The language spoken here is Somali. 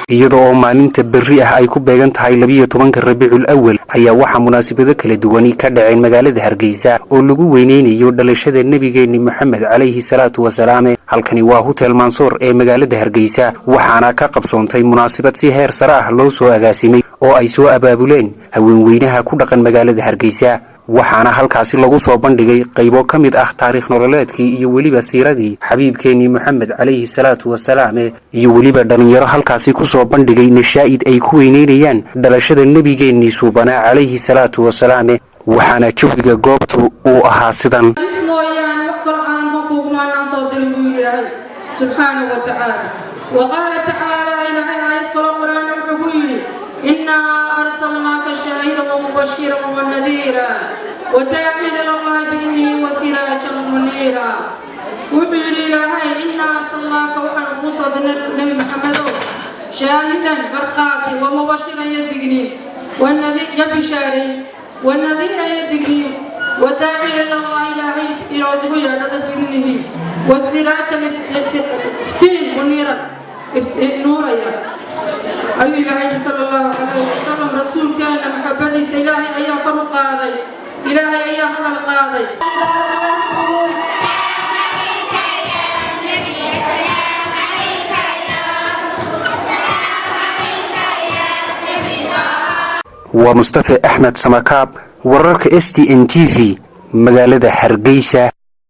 Iyada oo maalinta berri ah ay ku beegan tahay 12-ka Rabiicul Awal, ayaa waxaa munaasabado kala duwani ka dhaceen magaalada Hargeysa oo lagu weyneynayo dhalashada nebigeenni Moxamed calayhi salaatu wasalaame. Halkani waa Hotel Mansoor ee magaalada Hargeysa, waxaana ka qabsoontay munaasabad si heer sare ah loo soo agaasimay oo ay soo abaabuleen haweenweynaha ku dhaqan magaalada Hargeysa. Waxaana halkaasi lagu soo bandhigay qaybo ka mid ah taariikh nololeedkii iyo weliba siiradii xabiibkeenii Moxamed calayhi salaatu wasalaame, iyo weliba dhalinyaro halkaasi kusoo bandhigay nashaa'id ay ku weyneynayaan dhalashada nebigeennii suubanaa calayhi salaatu wasalaame. Waxaana jawiga goobtu uu ahaa sidan. Mooyaane wax kaloo caalamka kuugumaanaan soo dirin, buu yidhi Ilaahay subxaanahu wa tacaala. Wa qaala tacaala, Ilaahay aayad kaloo Qur-aana wuxuu ku yidhi: "Innaa arsalnaaka shaahidan wamubashiran wanadiira wadaaciyan ila Allahi biidnihi wasiraajan muniira." Wuxuu yidhi Ilaahay: "Innaa arsalnaaka," waxaanu kuu soo dirnay, Nebi Maxamedow, "shaahidan," markhaati, "wamubashiran," yo digniin, yo bishaarayn, "wanadiira," yo digniin, "wadaaciyan ila Allah," Ilaahay inoodugu yeedho dad, "biidnihi," "wasiraajan," iftiin, "muniiran," nuuraya ayuu Ilaahay yidhi sala allahu calayhi wasalam. Rasuulkeena maxabadiisa Ilaahay ayaa kor u qaaday, Ilaahay ayaa hadal qaaday. Waa Mustafe Axmed Samakaab, wararka STN TV, magaalada Hargeysa.